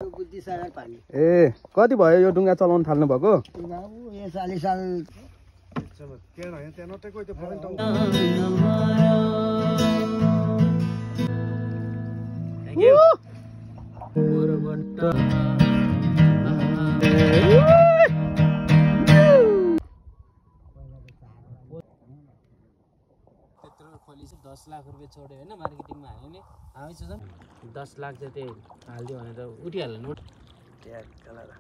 ए कति भयो यो डुङ्गा चलाउन थाल्नु भएको? यो 40 साल पेट्रोल खोली 10 लाख रुपैयाँ छोड्यो होइन मार्केटिङमा हाल्यो नि हामी चाहिँ 10 लाख जति हालिदियो भने त उठिहाल्यो नोट ट्याग कलर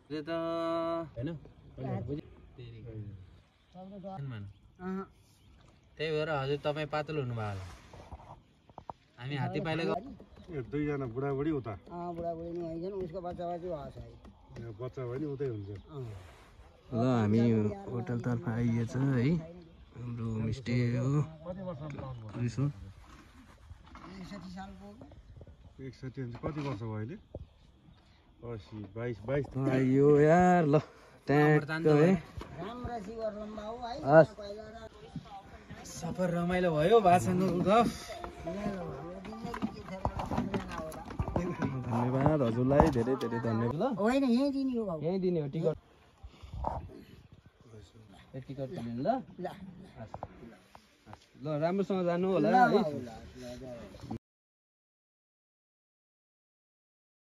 त्यो त होइन त्यही भएर हजुर तपाईँ पातलो हुनुभयो होला हामी हात्ती पाइला दुईजना बुढाबुढी उता बुढाबुढी नि होइन उसको बच्चा बच्ची भएको छ बच्चा भयो नि उतै हुन्छ ल हामी होटलतर्फ आइएछ है हाम्रो होमस्टे हो रिसोर्ट 61 कति वर्ष भयो अहिले 80 22 आइयो यार ल ट्याग है सफर रमाइलो भयो भाषाको गफ धन्यवाद हजुरलाई धेरै धेरै धन्यवाद होइन यही दिने हो यही दिने हो टिकट टिकट किन्नु ल ल राम्रोसँग जानु होला है